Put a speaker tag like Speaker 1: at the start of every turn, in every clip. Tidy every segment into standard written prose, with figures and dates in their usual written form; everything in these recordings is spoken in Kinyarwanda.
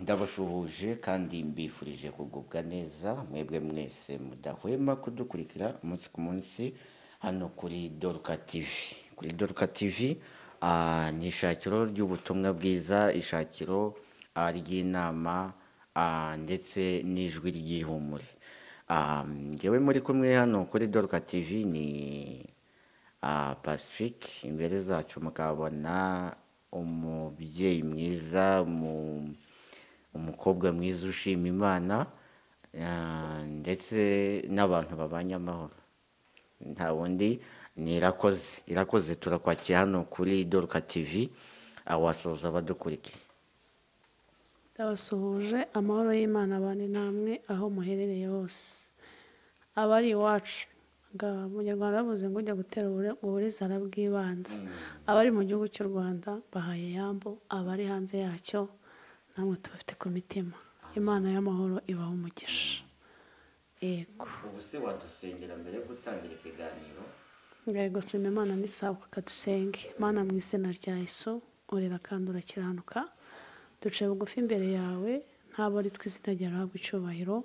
Speaker 1: Ndabashuhuje kandi mbifurije kugubwa neza mwebwe mwese mudahwema kudukurikira umunsi ku munsi hano kuri Dorka TV. Kuri Dorka TV ni ishakiro ry'ubutumwa bwiza, ishakiro ry'inama ndetse n'ijwi ry'ihumure. Njyewe muri kumwe hano kuri Dorka TV ni Pacifique. Imbere zacu mukabona umubyeyi mwiza, umukobwa mwiza ushima Imana, ndetse n'abantu babanye amahoro. Nta wundi ni Irakoze. Irakoze, turakwakira hano kuri Dorka TV, wasoza abadukurikiye.
Speaker 2: Ndabasuhuje, amahoro y'Imana abane namwe aho muherereye hose. Abari iwacu, Umunyarwanda bavuze ngo ujya gutera uburezi arabwibanza. Abari mu gihugu cy'u Rwanda bahaye yambo, abari hanze yacyo namwe tubafite ku mitima. Imana y'amahoro ibaha umugisha. Yego.
Speaker 1: Ubu se wadusengera mbere yo gutangira ikiganiro?
Speaker 2: Yego, nshima Imana n'isabwa kadusenge. Imana mu izina rya Yesu, urera kandi urakiranuka. Duce bugufi imbere yawe, ntabwo ari twe izina ryawe rihabwa icyubahiro.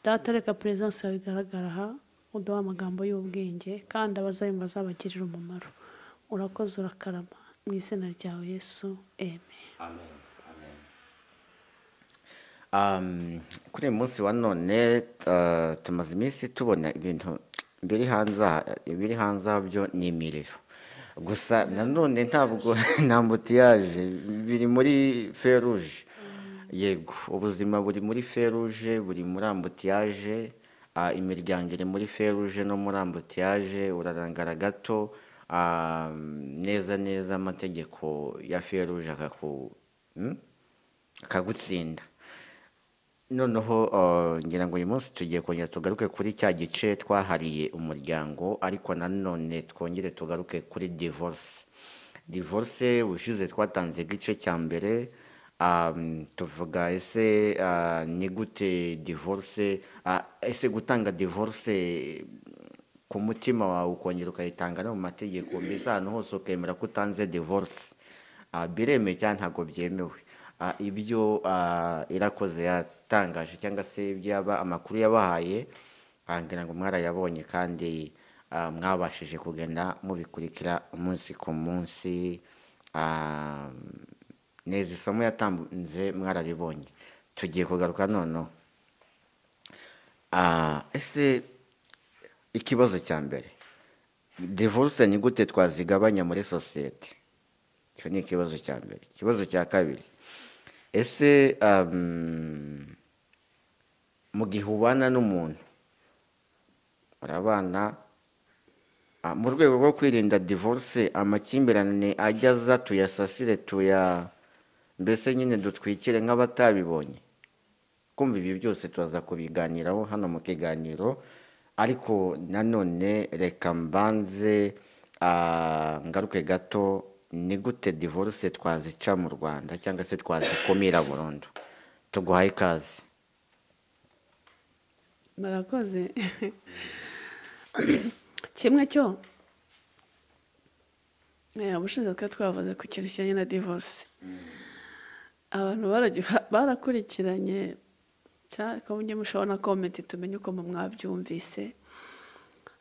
Speaker 2: Data, reka presence yawe igaragara aha, uduha amagambo y'ubwenge kandi abazayumva azabagirira umumaro. Urakoze, urakarama mu izina ryawe Yesu, amen.
Speaker 1: Amen. Amen. Kuri uyu munsi wa none tumaze iminsi tubona ibintu biri hanze aha, ibiri hanze aha byo ni imiriro gusa, nanone ntabwo nta embouteillage, biri muri feruje. Yego, ubuzima buri muri feruje, buri muri embouteillage, imiryango iri muri feruje no muri embouteillage. Urarangara gato, neza neza amategeko ya feruje akagutsinda. Noneho ngira ngo uyu munsi tugiye kongera tugaruke kuri cya gice twahariye umuryango, ariko nanone twongere tugaruke kuri divorce. Divorce ubushize twatanze igice cya mbere, tuvuga ese ni gute divorce, ese gutanga divorce ku mutima wawe ukongera ukayitanga no mu mategeko, mbese ahantu hose ukemera ko utanze divorce, biremewe cyangwa ntabwo byemewe? Ibyo Irakoze yatangaje cyangwa se ibyaba amakuru yabahaye, ngira ngo mwarayabonye kandi mwabashije kugenda mubikurikira umunsi ku munsi. Neza isomo yatanze mwararibonye. Tugiye kugaruka noneho. Ese ikibazo cya mbere, divorce ni gute twazigabanya muri sosiyete? Icyo ni ikibazo cya mbere. Ikibazo cya kabiri, ese mu gihe ubana n'umuntu, murabana, mu rwego rwo kwirinda divorce, amakimbirane ajya aza tuyasasire, tuya mbese nyine dutwikire nk'abatabibonye? Kumva ibi byose turaza kubiganiraho hano mu kiganiro, ariko nanone reka mbanze ngaruke gato. Ni gute divorce twazica mu Rwanda cyangwa se twazikumira burundu? Tuguhaye ikaze.
Speaker 2: Murakoze. Kimwe cyo, ubushize twari twavuze ku kintu kijyanye na divorce, abantu barakurikiranye cyangwa mujye mushobora na comment tumenye uko mwabyumvise,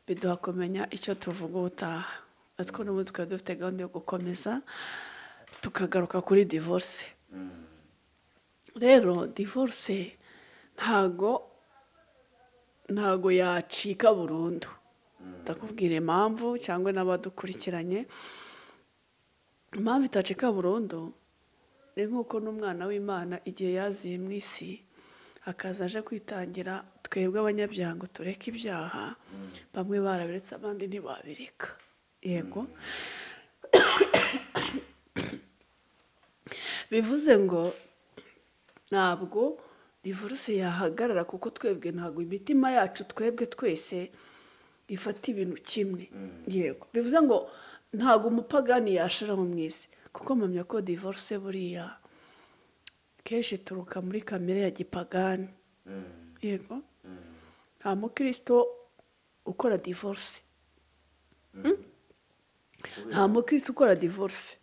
Speaker 2: biduha kumenya icyo tuvuga ubutaha. Ariko n'ubundi twari dufite gahunda yo gukomeza tukagaruka kuri divorce. Rero divorce ntago yacika burundu. Ndakubwira impamvu cyangwa n'abadukurikiranye. Impamvu itacika burundu ni nk'uko n'umwana w'Imana igihe yaziye mu isi akaza aje kwitangira twebwe abanyabyaha ngo tureke ibyaha, bamwe barabiretse abandi ntibabireka. Yego, bivuze ngo ntabwo divorce yahagarara, kuko twebwe ntabwo imitima yacu twebwe twese ifata ibintu kimwe. Yego, bivuze ngo ntabwo umupagani yashira mu isi, kuko mpamya ko divorce buriya kenshi ituruka muri kamere ya gipagani. Yego, nta mukristo ukora divorce. Nta mukristo ukora divorce,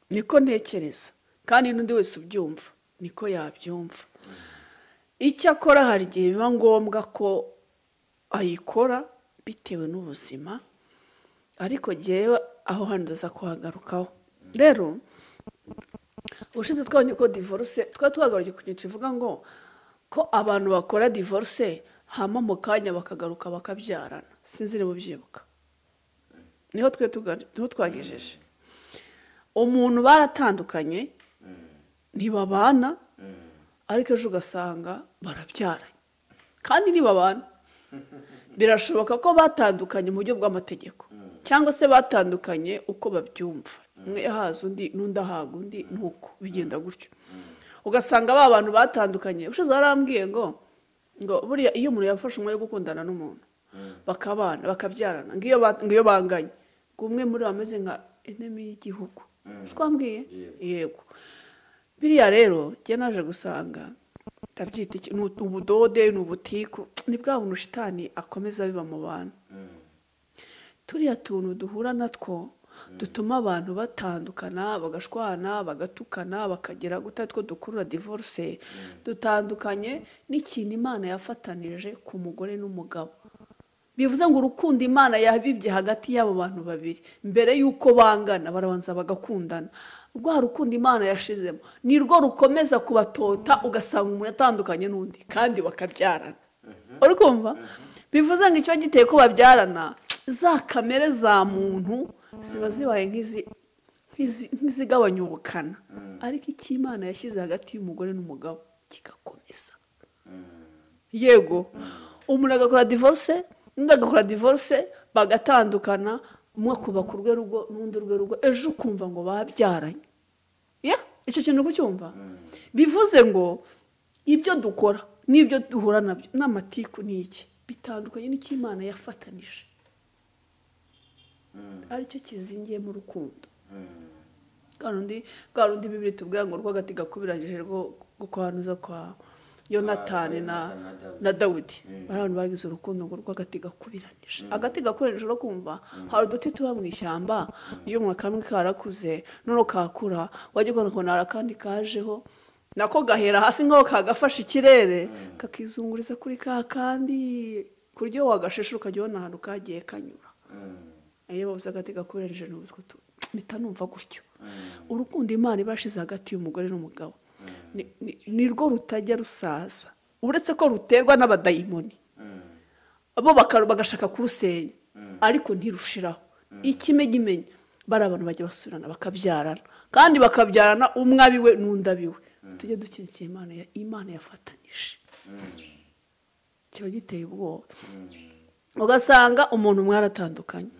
Speaker 2: niko ntekereza, kandi n'undi wese ubyumva. Niko yabyumva. Icyakora hari igihe biba ngombwa ko ayikora bitewe n'ubuzima, ariko jyewe aho hantu ndaza kuhagarukaho. Rero ubushize twabonye ko divorce, twari twagarukiye ku kintu kivuga ngo ko abantu bakora divorce hama mu kanya bakagaruka bakabyarana. Sinzi niba ubyibuka. Niho twe niho twagejeje. Umuntu baratandukanye ntibabana, ariko ejo ugasanga barabyaranye kandi ntibabana. Birashoboka ko batandukanye mu buryo bw'amategeko, cyangwa se batandukanye uko babyumva, umwe yahaza undi n'undi ahaga undi, nuko bigenda gutyo. Ugasanga ba bantu batandukanye. Ushize warambwiye ngo buriya iyo umuntu yafashe umwanya wo gukundana n'umuntu bakabana bakabyarana, ngo iyo banganye, ngo umwe muri bo ameze nka enemy y'igihugu. Twambwiye yego. Biriya rero njye naje gusanga ndabyita iki, ni ubudode, ni ubutiku, ni bwa buntu shitani akomeza biba mu bantu. Turiya tuntu duhura natwo dutuma abantu batandukana, bagashwana, bagatukana, bakagera gute, two dukurura divorce, dutandukanye n'ikintu Imana yafatanije ku mugore n'umugabo. Bivuze ngo urukundo Imana yabibye hagati y'abo bantu babiri mbere y'uko bangana, barabanza bagakundana. Rwa rukundo Imana yashizemo nirwo rukomeza kubatota, ugasanga umuntu atandukanye n'undi kandi bakabyarana. Uri kumva? Bivuze ngo icyo giteye ko babyarana, za kamere za muntu ziba zibaye nk'izigabanya ubukana, ariko icyo Imana yashyize hagati y'umugore n'umugabo kigakomeza. Yego, umuntu agakora divorce, undi agakora divorce, bagatandukana, umwe akubaka urwe rugo n'undi urwe rugo, ejo ukumva ngo babyaranye. Ya, icyo kintu kucyumva? Bivuze ngo ibyo dukora n'ibyo duhura nabyo n'amatiku ni iki, bitandukanye n'icyo Imana yafatanije, aricyo kizingiye mu rukundo. Bwa rundi Bibiliya itubwira ngo rw'agati gakubiranyije rwo kwanuza kwa Yonatani na Dawidi. Bari abantu bagize urukundo ngo rw'agati gakubiranije. Agati gakubiranije uro kumva hari uduti tuba mu ishyamba, iyo umwe kamwe karakuze noneho kakura, wajya ubona ko nta kandi kajeho, nako gahera hasi nkaho kagafashe ikirere, kakizunguriza kuri ka kandi, ku buryo wagashishura ukajya ubona ahantu kagiye kanyura. Iyo bavuze agati gakubiranije mpita numva gutyo. Urukundo Imana iba yashize hagati y'umugore n'umugabo nirwo rutajya rusaza, uretse ko ruterwa n'abadayimoni bo bagashaka kurusenya, ariko ntirushiraho. Ikimenyimenyi bari abantu bajya basubirana bakabyarana, kandi bakabyarana umwe abiwe n'undi abiwe. Tujye dukurikiza Imana yafatanije, kiba giteye ubwoba. Ugasanga umuntu mwaratandukanye,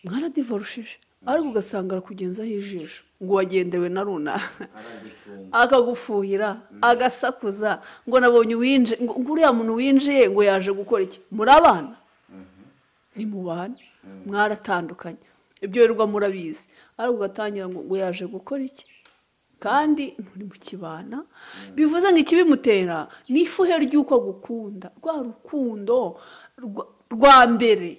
Speaker 2: mwaradivorushije, ariko ugasanga arakugenzaho ijisho ngo wagendewe na runaka, akagufuhira, agasakuza ngo nabonye uwinje, ngo uriya muntu winjiye ngo yaje gukora iki. Murabana ntimubana, mwaratandukanye, ibyo wirirwa murabizi, ariko ugatangira ngo yaje gukora iki, kandi nturi mu kibana. Bivuze ngo ikibimutera ni ifuhe ry'uko agukunda, rwa rukundo rwa mbere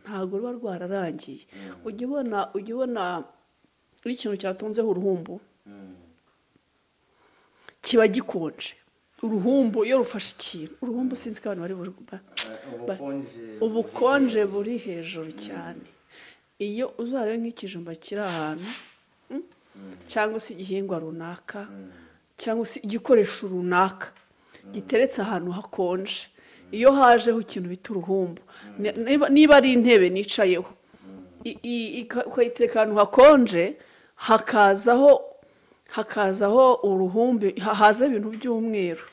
Speaker 2: ntabwo ruba rwararangiye. Ujya ubona iyo ikintu cyatunzeho uruhumbu kiba gikonje. Uruhumbu iyo rufashe ikintu, uruhumbu sinzi ko abantu bari ubukonje buri hejuru cyane. Iyo uzarebe nk'ikijumba kiri ahantu, cyangwa se igihingwa runaka, cyangwa se igikoresho runaka giteretse ahantu hakonje, iyo hajeho ikintu bita uruhumbu, niba ari intebe nicayeho ukayitereka ahantu hakonje, hakazaho uruhumbi, haza ibintu by'umweru,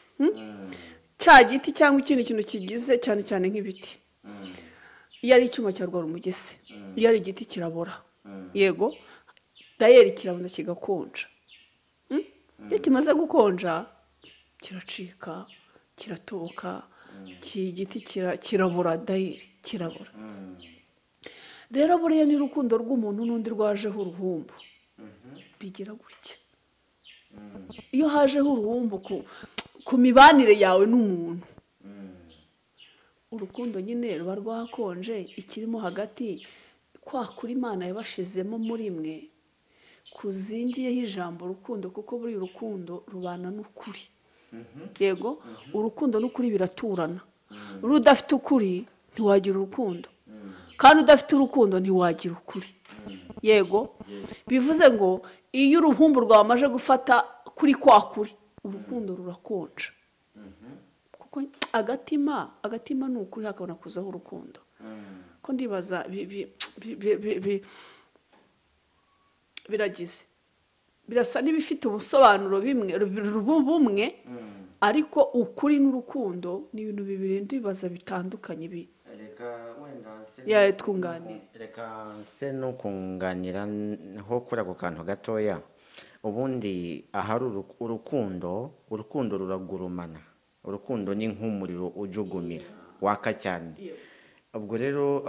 Speaker 2: cya giti cyangwa ikindi kintu kigize, cyane cyane nk'ibiti, iyo ari icyuma cyarwara umugese, iyo ari igiti kirabora, yego dayeri kirabanza kigakonja. Iyo kimaze gukonja kiracika, kiratoboka, igiti kirabora, dayeri kirabora. Rero buriya ni urukundo rw'umuntu n'undi rwajeho uruhumbu, bigira gutya. Iyo hajeho uruhumbu ku mibanire yawe n'umuntu, urukundo nyine ruba rwakonje, ikirimo hagati kwa kuri Imana yabashizemo muri mwe Kuzingiyeho ijambo urukundo, kuko buri urukundo rubana n'ukuri. Yego, urukundo n'ukuri biraturana. Rudafite ukuri ntiwagira urukundo, kandi udafite urukundo ntiwagira ukuri. Yego, bivuze ngo iyo uruhumbu rwamaje gufata kuri kwa kuri, urukundo rurakonja. Kuko agatima ni ukuri, hakabona kuzaho urukundo. Ko ndibaza biragize birasa n'ibifite ubusobanuro bimwe bumwe, ariko ukuri n'urukundo ni ibintu bibiri ndibaza bitandukanye. Twunganira.
Speaker 1: Reka nse no kunganira ho kuri ako kantu gatoya. Ubundi ahari urukundo, urukundo ruragurumana. Urukundo ni nk'umuriro ujugumira waka cyane. Ubwo rero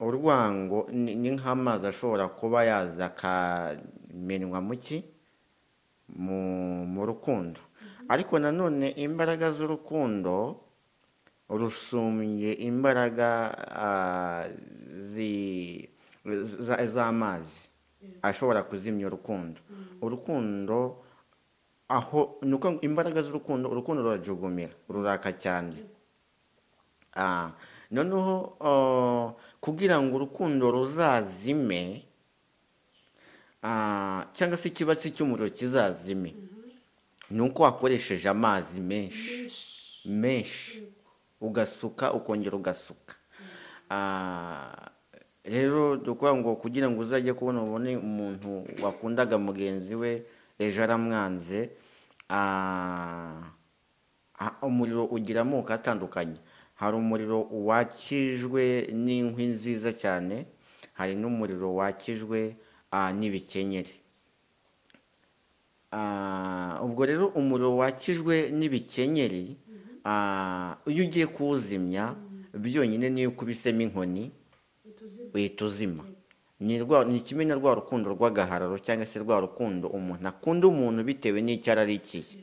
Speaker 1: urwango ni nk'amazi ashobora kuba yaza akamenywa mu rukundo. Ariko nanone imbaraga z'urukundo rusumbye imbaraga z'amazi ashobora kuzimya urukundo. Urukundo aho nuko imbaraga z'urukundo, urukundo rurajugumira, ruraka cyane. Noneho kugira ngo urukundo ruzazime, cyangwa se ikibatsi cy'umuriro kizazime, nuko wakoresheje amazi menshi menshi, ugasuka ukongera ugasuka. Rero dukora ngo kugira ngo uzajye kubona ubone umuntu wakundaga mugenzi we ejo aramwanze. Umuriro ugira amoko atandukanye. Hari umuriro wakijwe n'inkwi nziza cyane, hari n'umuriro wakijwe n'ibikenyeri. Ubwo rero umuriro wakijwe n'ibikenyeri, iyo ugiye kuwuzimya byonyine niyo ukubisemo inkoni uhita uzima. Ni kimwe na rwa rukundo rw'agahararo, cyangwa se rwa rukundo umuntu akunda umuntu bitewe n'icyo ararikiye.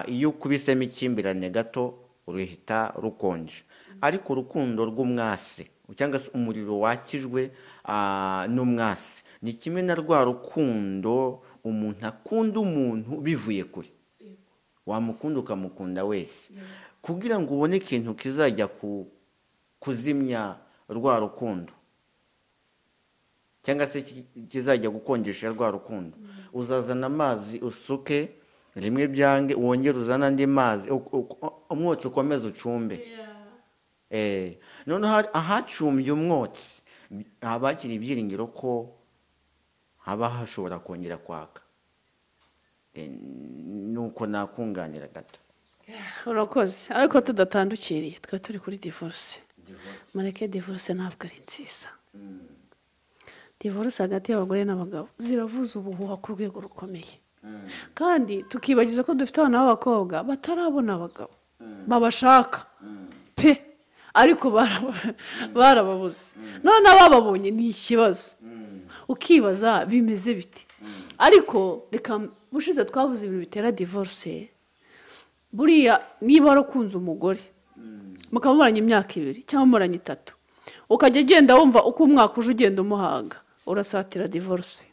Speaker 1: Iyo ukubisemo ikimbirane gato ruhita rukonje. Ariko urukundo rw'umwase, cyangwa se umuriro wakijwe n'umwase, ni kimwe na rwa rukundo umuntu akunda umuntu bivuye kure. Wamukunda ukamukunda wese. Kugira ngo ubone ikintu kizajya kuzimya rwa rukundo, cyangwa se kizajya gukonjesha rwa rukundo, uzazana amazi usuke rimwe byange, wongere uzana andi mazi, umwotsi ukomeze ucumbe. Noneho ahacumbye umwotsi haba hakiri ibyiringiro ko haba hashobora kongera kwaka. Nuko nakunganira gato.
Speaker 2: Urakoze, ariko tudatandukiriye, twari turi kuri divorce. Mureke divorce ntabwo ari nziza. Divorce hagati y'abagore n'abagabo ziravuza ubuhuha ku rwego rukomeye. Kandi tukibagiza ko dufite abana b'abakobwa batarabona abagabo babashaka pe, ariko barababuze. None abababonye ni ikibazo, ukibaza bimeze bite. Ariko reka bushize twavuze ibintu bitera divorce. Buriya niba warakunze umugore mukaba mumaranye imyaka 2 cyangwa mumaranye 3, ukajya ugenda wumva uko umwaka uje ugenda umuhaga, urasatira divorce.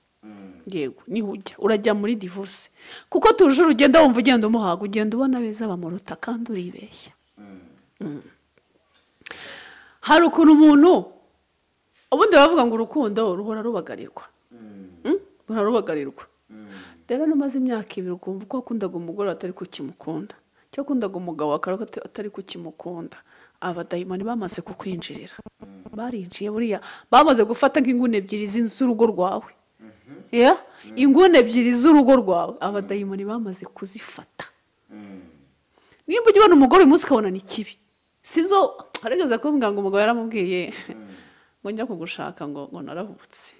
Speaker 2: Yego, niho ujya urajya muri divorce, kuko tuje urugenda wumva ugenda umuhaga, ugenda ubona beza bamuruta kandi uribeshya. Hari ukuntu umuntu ubundi bavuga ngo urukundo ruhora rubagarirwa. Ruhora rubagarirwa. Rero numaze imyaka 2 ukumva ko wakundaga umugore atari kukimukunda, cyo wakundaga umugabo atari kukimukunda, abadayimoni bamaze kukwinjirira. Barinjiye buriya bamaze gufata nk'inguni ebyiri z'urugo rwawe. Inguni ebyiri z'urugo rwawe abadayimoni bamaze kuzifata. Nimba ujya ubona umugore uyu munsi ukabona ni kibi, sizo harigeze kumbwira ngo umugabo yaramubwiye ngo njya kugushaka ngo narahubutse.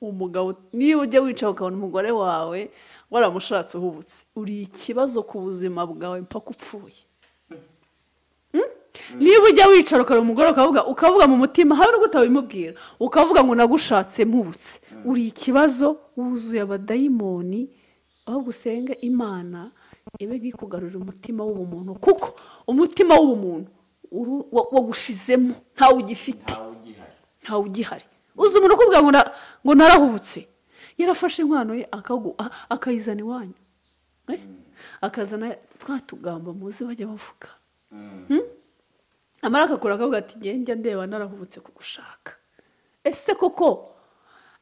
Speaker 2: Umugabo niba ujya wicara ukabona umugore wawe waramushatse uhubutse, uri ikibazo ku buzima bwawe mpaka upfuye. Niba ujya wicara ukabona umugore ukavuga mu mutima habe n'ubwo utabimubwira, ukavuga ngo nagushatse mpubutse, uri ikibazo, wuzuye abadayimoni. Aho gusenga Imana ibe nkikugarurira umutima w'ubumuntu, kuko umutima w'ubumuntu wagushizemo ntawe ugifite, ntawe ugihari. Uzi umuntu ukubwira ngo narahubutse, yarafashe inkwano ye akayizana iwanyu, akazana twa tugambo muzi bajya bavuga, amara akakora akavuga ati njya ndeba narahubutse kugushaka. Ese koko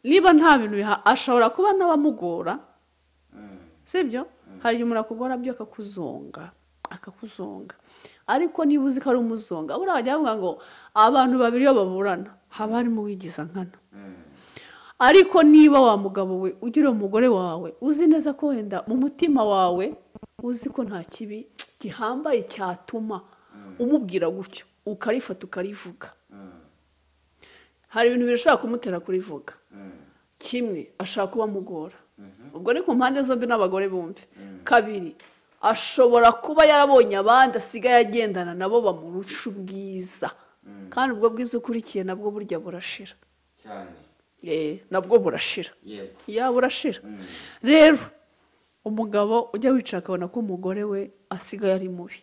Speaker 2: niba nta bintu biha, ashobora kuba n'abamugora, sibyo? Hari igihe umuntu akugora byo akakuzonga, ariko niba uzi ko ari umuzonga, buriya bajya bavuga ngo abantu babiri iyo baburana haba harimo uwigiza nkana. Ariko niba wa mugabo we ugira umugore wawe uzi neza ko wenda mu mutima wawe uzi ko nta kibi gihambaye cyatuma umubwira gutyo, ukarifata ukarivuga, hari ibintu bishobora kumutera kurivuga. Kimwe, ashaka kuba amugora, ubwo ni ku mpande zombi n'abagore bumve. Kabiri, ashobora kuba yarabonye abandi asigaye agendana nabo bamurusha ubwiza, kandi ubwo bwiza ukurikiye nabwo burya burashira
Speaker 1: cyane.
Speaker 2: Nabwo burashira, yaba burashira. Rero umugabo ujya wicara akabona ko umugore we asigaye ari mubi,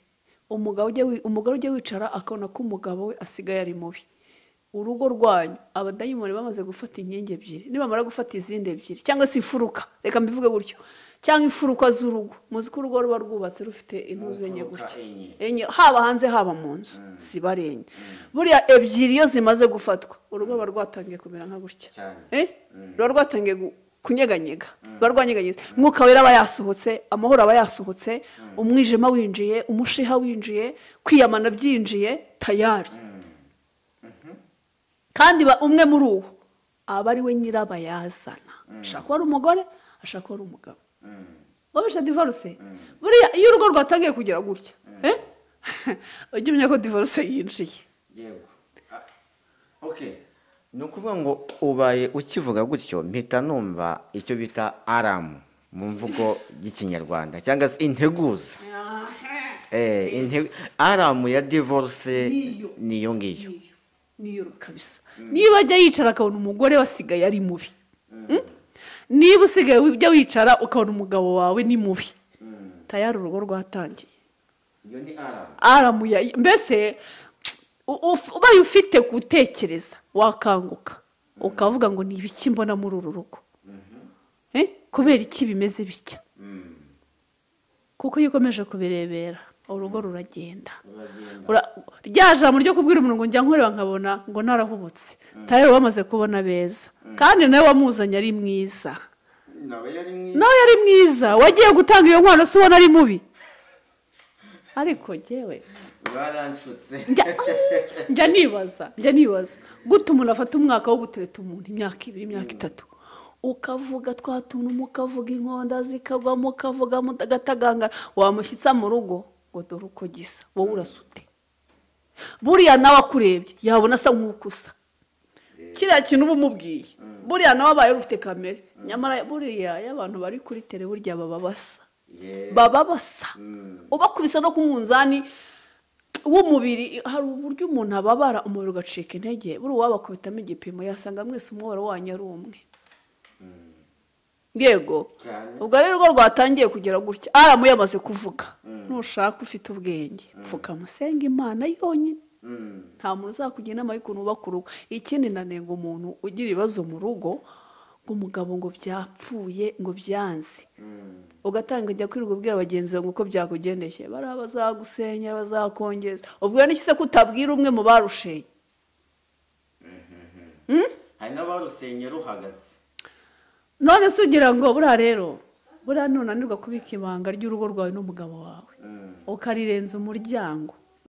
Speaker 2: umugore ujya wicara akabona ko umugabo we asigaye ari mubi, urugo rwanyu abadayimoni bamaze gufata inkingi ebyiri, nibamara gufata izindi ebyiri cyangwa se imfuruka, reka mbivuge gutyo, cyangwa imfuruka z'urugo. Muzi ko urugo ruba rwubatse rufite intuze enye gutya, enye, haba hanze haba mu nzu, ziba ari enye. Buriya ebyiri iyo zimaze gufatwa urugo ruba rwatangiye kumera nka gutya, ruba rwatangiye kunyeganyega, ruba rwanyeganyeze. Mwuka wera aba yasohotse, amahoro aba yasohotse, umwijima winjiye, umushiha winjiye, kwiyamana byinjiye, tayari. Kandi umwe muri uwo aba ari we nyirabayazana, ashaka kuba ari umugore, ashaka kuba ari umugabo. Wabisha divorce? Buriya iyo urugo rwatangiye kugera gutya, ujye umenya ko divorce yinjiye.
Speaker 1: Yego. Okay. Ni ukuvuga ngo ubaye ukivuga gutyo mpita numva icyo bita aramu mu mvugo y'Ikinyarwanda cyangwa se integuza. Aramu ya divorce niyo ngiyo.
Speaker 2: Niyo kabisa. Niba ajya yicara akabona umugore wasigaye ari mubi, niba usigaye ujya wicara ukabona umugabo wawe ni mubi, tayari urugo rwatangiye.
Speaker 1: Iyo ni
Speaker 2: aramu mbese ubaye ufite gutekereza wakanguka ukavuga ngo ni ibiki mbona muri uru rugo, kubera iki bimeze bitya? Kuko iyo ukomeje kubirebera urugo ruragenda. Rya jambo ryo kubwira umuntu ngo njya nkorera nkabona ngo narahubutse, tayari wamaze kubona beza, kandi nawe wamuzanye ari mwiza, nawe yari mwiza, wagiye gutanga iyo nkwano se ubona ari mubi? Ariko jyewe njya nibaza gute umuntu afata umwaka wo gutereta umuntu, imyaka ibiri, imyaka itatu, ukavuga twa tuntu, mukavuga inkonda zikagwa, mukavuga mutagatagangara, wamushyitsa mu rugo ngo dore uko gisa, wowe urasute. Buriya nawe akurebye yabona asa nk'ukusa, kiriya kintu uba umubwiye, buriya nawe abaye ufite kamere. Nyamara buriya iyo abantu bari kuri tele burya baba basa, baba basa, ubakubisa no ku munzani w'umubiri. Hari uburyo umuntu ababara umubiri ugacika intege, buri uwabakubitamo igipimo yasanga mwese umubabaro wanyu ari umwe. Yego, ubwo rero urugo rwatangiye kugera gutya, aramu yamaze kuvuga, nushaka ufite ubwenge pfuka musenga Imana yonyine, nta muntu uzakugira inama y'ukuntu ubaka urugo. Ikindi nanenga umuntu ugira ibibazo mu rugo ngo umugabo ngo byapfuye ngo byanze, ugatanga ujya kwirirwa ubwira bagenzi bawe uko byakugendekeye, bariya bazagusenya bazakongeza, ubwo n'iki se kutabwira umwe mu barushenye?
Speaker 1: Hari n'abarusenye ruhagaze.
Speaker 2: None se ugira ngo buriya rero, buriya nunanirwa kubika ibanga ry'urugo rwawe n'umugabo wawe, ukarirenza umuryango,